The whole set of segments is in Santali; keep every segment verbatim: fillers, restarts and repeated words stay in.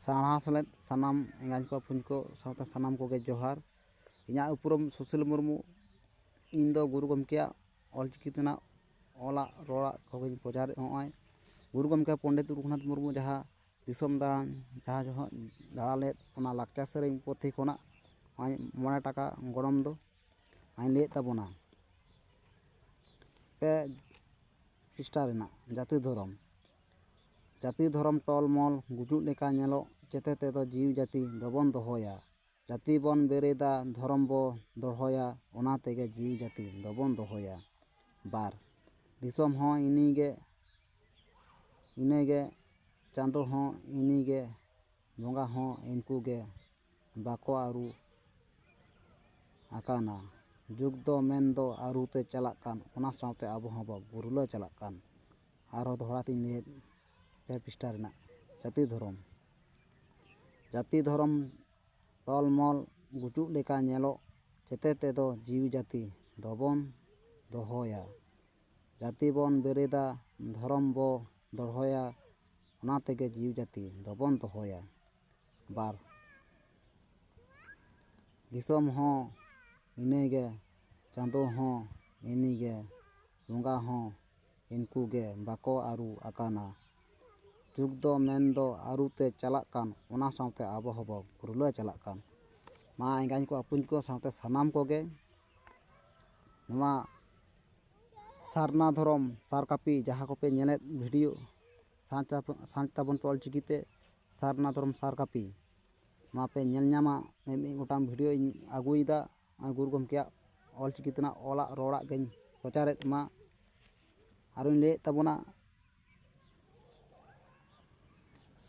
ᱥᱟᱶᱦᱟ ᱥᱮᱞᱮᱫ ᱥᱟᱱᱟᱢ ᱮᱸᱜᱟᱧ ᱠᱚ, ᱟᱹᱯᱩᱧ ᱠᱚ ᱥᱟᱶᱛᱮ ᱥᱟᱱᱟᱢ ᱠᱚᱜᱮ ᱡᱚᱦᱟᱨ᱾ ᱤᱧᱟᱹᱜ ᱩᱯᱨᱩᱢ ᱥᱩᱥᱤᱞ ᱢᱩᱨᱢᱩ᱾ ᱤᱧ ᱫᱚ ᱜᱩᱨᱩ ᱜᱚᱢᱠᱮᱭᱟᱜ ᱚᱞᱪᱤᱠᱤ ᱛᱮᱱᱟᱜ ᱚᱞᱟᱜ ᱨᱚᱲᱟᱜ ᱠᱚᱜᱮᱧ ᱯᱨᱚᱪᱟᱨᱮᱫ᱾ ᱱᱚᱜᱼᱚᱭ ᱜᱩᱨᱩ ᱜᱚᱢᱠᱮ ᱯᱚᱱᱰᱤᱛ ᱨᱚᱜᱷᱩᱱᱟᱛᱷ ᱢᱩᱨᱢᱩ ᱡᱟᱦᱟᱸ ᱫᱤᱥᱚᱢ ᱫᱟᱬᱟᱱ, ᱡᱟᱦᱟᱸ ᱡᱚᱦᱚᱜ ᱫᱟᱬᱟ ᱞᱮᱫ, ᱚᱱᱟ ᱞᱟᱠᱪᱟᱨ ᱥᱮᱨᱮᱧ ᱯᱩᱛᱷᱤ ᱠᱷᱚᱱᱟᱜ ᱱᱚᱜᱼᱚᱭ ᱢᱚᱬᱮ ᱴᱟᱠᱟ ᱜᱚᱲᱚᱢ ᱫᱚ ᱟᱧ ᱞᱟᱹᱭᱮᱫ ᱛᱟᱵᱚᱱᱟ᱾ ᱯᱮ ᱯᱤᱥᱴᱟ ᱨᱮᱱᱟᱜ ᱡᱟᱹᱛᱤ ᱫᱷᱚᱨᱚᱢ᱾ ᱡᱟᱹᱛᱤ ᱫᱷᱚᱨᱚᱢ ᱴᱚᱞᱢᱚᱞ ᱜᱩᱡᱩᱜ ᱞᱮᱠᱟ ᱧᱮᱞᱚᱜ, ᱪᱮᱛᱮ ᱛᱮᱫᱚ ᱡᱤᱣᱤ ᱡᱟᱹᱛᱤ ᱫᱚᱵᱚᱱ ᱫᱚᱦᱚᱭᱟ᱾ ᱡᱟᱹᱛᱤ ᱵᱚᱱ ᱵᱮᱨᱮᱫᱟ, ᱫᱷᱚᱨᱚᱢ ᱵᱚ ᱫᱚᱦᱚᱭᱟ, ᱚᱱᱟ ᱛᱮᱜᱮ ᱡᱤᱣᱤ ᱡᱟᱹᱛᱤ ᱫᱚᱵᱚᱱ ᱫᱚᱦᱚᱭᱟ᱾ ᱵᱟᱨ, ᱫᱤᱥᱚᱢ ᱦᱚᱸ ᱤᱱᱤᱜᱮ, ᱤᱱᱟᱹᱜᱮ, ᱪᱟᱸᱫᱚ ᱦᱚᱸ ᱤᱱᱤᱜᱮ, ᱵᱚᱸᱜᱟ ᱦᱚᱸ ᱤᱱᱠᱩ ᱜᱮ, ᱵᱟᱠᱚ ᱟᱹᱨᱩ ᱟᱠᱟᱱᱟ᱾ ᱡᱩᱜᱽ ᱫᱚ ᱢᱮᱱ ᱫᱚ ᱟᱹᱨᱩ ᱛᱮ ᱪᱟᱞᱟᱜ ᱠᱟᱱ, ᱚᱱᱟ ᱥᱟᱶᱛᱮ ᱟᱵᱚ ᱦᱚᱸ ᱵᱚ ᱵᱩᱨᱩᱞᱟᱹ ᱪᱟᱞᱟᱜ ᱠᱟᱱ᱾ ᱟᱨᱦᱚᱸ ᱫᱚᱦᱲᱟ ᱛᱤᱧ ᱞᱟᱹᱭᱮᱫ, ᱯᱮ ᱯᱤᱥᱴᱟ ᱨᱮᱱᱟᱜ ᱡᱟᱹᱛᱤ ᱫᱷᱚᱨᱚᱢ᱾ ᱡᱟᱹᱛᱤ ᱫᱷᱚᱨᱚᱢ ᱴᱚᱞᱢᱚᱞ ᱜᱩᱡᱩᱜ ᱞᱮᱠᱟ ᱧᱮᱞᱚᱜ, ᱪᱮᱛᱮ ᱛᱮᱫᱚ ᱡᱤᱣᱤ ᱡᱟᱹᱛᱤ ᱫᱚᱵᱚᱱ ᱫᱚᱦᱚᱭᱟ᱾ ᱡᱟᱹᱛᱤ ᱵᱚᱱ ᱵᱮᱨᱮᱫᱟ, ᱫᱷᱚᱨᱚᱢ ᱵᱚ ᱫᱚᱦᱚᱭᱟ, ᱚᱱᱟ ᱛᱮᱜᱮ ᱡᱤᱣᱤ ᱡᱟᱹᱛᱤ ᱫᱚᱵᱚᱱ ᱫᱚᱦᱚᱭᱟ᱾ ᱵᱟᱨ, ᱫᱤᱥᱚᱢ ᱦᱚᱸ ᱤᱱᱟᱹᱜᱮ, ᱪᱟᱸᱫᱚ ᱦᱚᱸ ᱤᱱᱤᱜᱮ, ᱵᱚᱸᱜᱟ ᱦᱚᱸ ᱤᱱᱠᱩ ᱜᱮ, ᱵᱟᱠᱚ ᱟᱹᱨᱩ ᱟᱠᱟᱱᱟ᱾ ᱡᱩᱜᱽ ᱫᱚ ᱢᱮᱱ ᱫᱚ ᱟᱹᱨᱩ ᱛᱮ ᱪᱟᱞᱟᱜ ᱠᱟᱱ, ᱚᱱᱟ ᱥᱟᱶᱛᱮ ᱟᱵᱚ ᱦᱚᱸᱵᱚ ᱵᱩᱨᱩᱞᱟᱹ ᱪᱟᱞᱟᱜ ᱠᱟᱱ᱾ ᱢᱟ ᱮᱸᱜᱟᱧ ᱠᱚ, ᱟᱹᱯᱩᱧ ᱠᱚ ᱥᱟᱶᱛᱮ ᱥᱟᱱᱟᱢ ᱠᱚᱜᱮ ᱱᱚᱣᱟ ᱥᱟᱨᱱᱟ ᱫᱷᱚᱨᱚᱢ ᱥᱟᱨ ᱠᱟᱹᱯᱤ ᱡᱟᱦᱟᱸ ᱠᱚᱯᱮ ᱧᱮᱞᱮᱫ ᱵᱷᱤᱰᱤᱭᱳ, ᱥᱟᱨᱪ ᱛᱟᱵᱚ-, ᱥᱟᱨᱪ ᱛᱟᱵᱚᱱ ᱯᱮ ᱚᱞᱪᱤᱠᱤᱛᱮ ᱥᱟᱨᱱᱟ ᱫᱷᱚᱨᱚᱢ ᱥᱟᱨ ᱠᱟᱹᱯᱤ᱾ ᱢᱟᱯᱮ ᱧᱮᱞ ᱧᱟᱢᱟ, ᱢᱤᱫ ᱢᱤᱫ ᱜᱚᱴᱟᱝ ᱵᱷᱤᱰᱤᱭᱳᱧ ᱟᱹᱜᱩᱭᱮᱫᱟ᱾ ᱱᱚᱜᱼᱚᱭ ᱜᱩᱨᱩ ᱜᱚᱢᱠᱮᱭᱟᱜ ᱚᱞᱪᱤᱠᱤ ᱛᱮᱱᱟᱜ ᱚᱞᱟᱜ ᱨᱚᱲᱟᱜ ᱜᱮᱧ ᱯᱨᱚᱪᱟᱨᱮᱫ ᱢᱟ᱾ ᱟᱨᱚᱧ ᱞᱟᱹᱭᱮᱫ ᱛᱟᱵᱚᱱᱟ,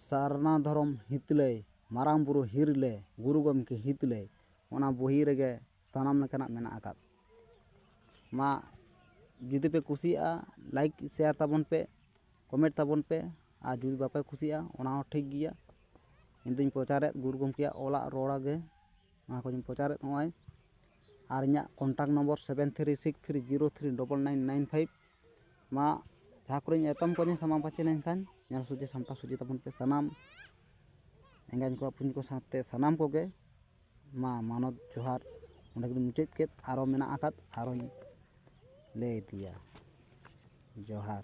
ᱥᱟᱨᱱᱟ ᱫᱷᱚᱨᱚᱢ ᱦᱤᱛᱞᱟᱹᱭ, ᱢᱟᱨᱟᱝ ᱵᱩᱨᱩ ᱦᱤᱨᱞᱟᱹᱭ, ᱜᱩᱨᱩ ᱜᱚᱢᱠᱮ ᱦᱤᱛᱞᱟᱹᱭ, ᱚᱱᱟ ᱵᱚᱦᱤ ᱨᱮᱜᱮ ᱥᱟᱱᱟᱢ ᱞᱮᱠᱟᱱᱟᱜ ᱢᱮᱱᱟᱜ ᱟᱠᱟᱫ᱾ ᱢᱟ ᱡᱩᱫᱤ ᱯᱮ ᱠᱩᱥᱤᱭᱟᱜᱼᱟ, ᱞᱟᱭᱤᱠ ᱥᱮᱭᱟᱨ ᱛᱟᱵᱚᱱ ᱯᱮ, ᱠᱚᱢᱮᱱᱴ ᱛᱟᱵᱚᱱ ᱯᱮ᱾ ᱟᱨ ᱡᱩᱫᱤ ᱵᱟᱯᱮ ᱠᱩᱥᱤᱭᱟᱜᱼᱟ, ᱚᱱᱟ ᱦᱚᱸ ᱴᱷᱤᱠ ᱜᱮᱭᱟ᱾ ᱤᱧ ᱫᱩᱧ ᱯᱨᱚᱪᱟᱨᱮᱫ ᱜᱩᱨᱩ ᱜᱚᱢᱠᱮᱭᱟᱜ ᱚᱞᱟᱜ ᱨᱚᱲᱟᱜ ᱜᱮ, ᱚᱱᱟ ᱠᱚᱧ ᱯᱨᱚᱪᱟᱨᱮᱫ ᱱᱚᱜᱼᱚᱭ᱾ ᱟᱨ ᱤᱧᱟᱹᱜ contact number seven three six three zero three double nine nine five. ᱢᱟ ᱡᱟᱦᱟᱸ ᱠᱚᱨᱮᱧ ᱮᱛᱚᱢ ᱠᱚᱧᱮ ᱥᱟᱢᱟᱝ ᱯᱟᱪᱷᱮ ᱞᱮᱱᱠᱷᱟᱱ ᱧᱮᱞ ᱥᱚᱡᱷᱮ ᱥᱟᱢᱴᱟᱣ ᱥᱚᱡᱷᱮ ᱛᱟᱵᱚᱱ ᱯᱮ ᱥᱟᱱᱟᱢ᱾ ᱮᱸᱜᱟᱧ ᱠᱚ ᱟᱹᱯᱩᱧ ᱠᱚ ᱥᱟᱶᱛᱮ ᱥᱟᱱᱟᱢ ᱠᱚᱜᱮ ᱢᱟ ᱢᱟᱱᱚᱛ ᱡᱚᱦᱟᱨ ᱚᱸᱰᱮ ᱜᱮᱞᱤᱧ ᱢᱩᱪᱟᱹᱫ ᱠᱮᱫ᱾ ᱟᱨᱚ ᱢᱮᱱᱟᱜ ᱟᱠᱟᱫ, ᱟᱨᱚᱧ ᱞᱟᱹᱭ ᱤᱫᱤᱭᱟ᱾ ᱡᱚᱦᱟᱨ᱾